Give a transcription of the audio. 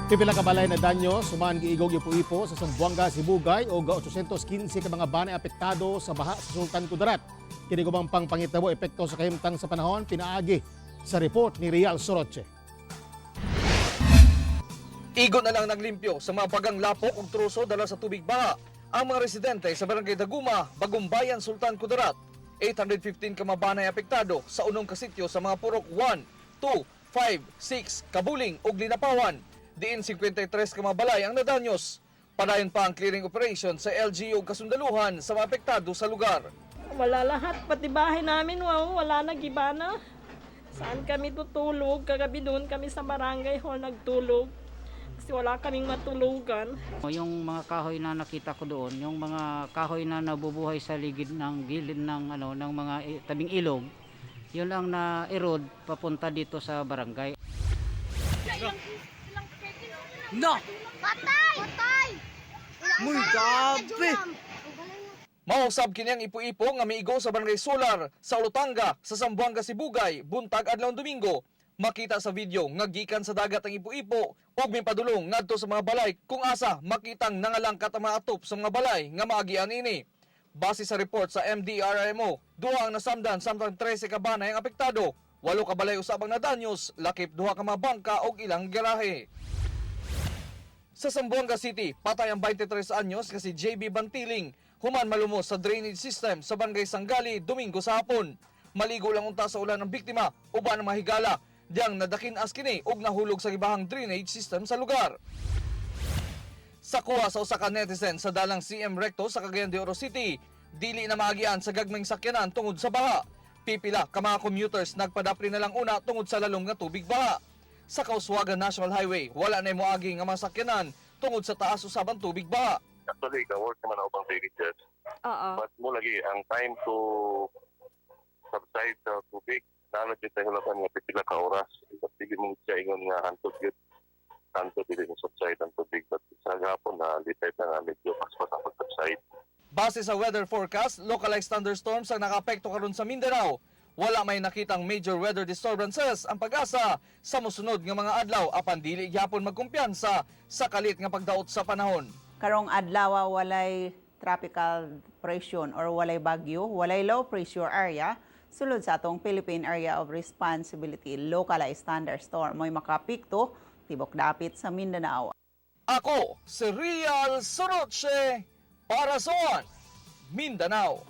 Pipila ka balay na danyo suman giigog ipo-ipo sa Zamboanga, Sibugay og 815 ka mga banay apektado sa baha sa Sultan Kudarat. Kini gubang pang pangitabo epekto sa kahimtang sa panahon pinaagi sa report ni Real Soroche. Igo na lang naglimpyo sa mga bagang lapok ug troso dala sa tubig baha ang mga residente sa Barangay Daguma, Bagong Bayan, Sultan Kudarat. 815 ka mga banay apektado sa unong kasityo sa mga purok 1, 2, 5, 6, Kabuling ug Linapawan. Diin 53 ka mga balay ang nadanyos. Padayon pa ang clearing operation sa LGU ug kasundaluhan sa mga apektado sa lugar. Wala lahat, pati bahay namin, wow, wala na, giba na. Saan kami tutulog? Kagabi doon kami sa barangay hall nagtulog. Kasi wala kaming matulugan. Yung mga kahoy na nakita ko doon, yung mga kahoy na nabubuhay sa ligid ng gilid ng ano ng mga tabing ilog, yun ang na-erode papunta dito sa barangay. No! Patay! Patay! Muy gabi! Mausab kini ang ipo-ipo nga miigo sa Barangay Solar sa Olutanga sa Zamboanga, Sibugay buntag adlaw Domingo. Makita sa video nga gikan sa dagat ang ipo-ipo ug mipadulong ngadto sa mga balay kung asa makitang nangalangkat ang mga atop sa mga balay nga maagian ini. Base sa report sa MDRMO, duha ang nasamdan samtang 13 ka banay ang apektado. Walo ka balay usab ang nadanyos, lakip duha ka mga bangka ug ilang garahe. Sa Zamboanga City, patay ang 23 anyos kasi JB Bantiling, human malumos sa drainage system sa Barangay Sangali, Domingo sa hapon. Maligo lang unta sa ulan ang biktima, uban ang mahigala, diyang nadakin-as kini ug nahulog sa gibahang drainage system sa lugar. Sa kuha sa usa ka netizen sa dalang CM Recto sa Cagayan de Oro City, dili na maagian sa gagmayng sakyanan tungod sa baha. Pipila ka mga commuters nagpadapli na lang una tungod sa lalong nga tubig baha. Sa Kauswagan National Highway, wala na moagi nga mga sakyanan tungod sa taas usab ang tubig baha. Actually, ka-work naman ako pang damages. Oo. But mo lagi, ang time to subside sa tubig, naa jud tayo hulapan nga pipila ka oras. But dili mo siya ingon nga hantod yun. Hantod dili mo subside ang tubig. But sa gapon na litay na nga medyo paspas ang pag-subside. Base sa weather forecast, localized thunderstorms ang nakaapekto karon sa Mindanao. Wala may nakitang major weather disturbances ang PAGASA sa mosunod nga mga adlaw apan dili gyapon magkumpiyansa sa kalit nga pagdaot sa panahon. Karong adlaw walay tropical depression or walay bagyo, walay low pressure area sulod sa atong Philippine Area of Responsibility. Localized thunderstorm mo'y makapikto tibok dapit sa Mindanao. Ako si Real Soroche para sa One, Mindanao.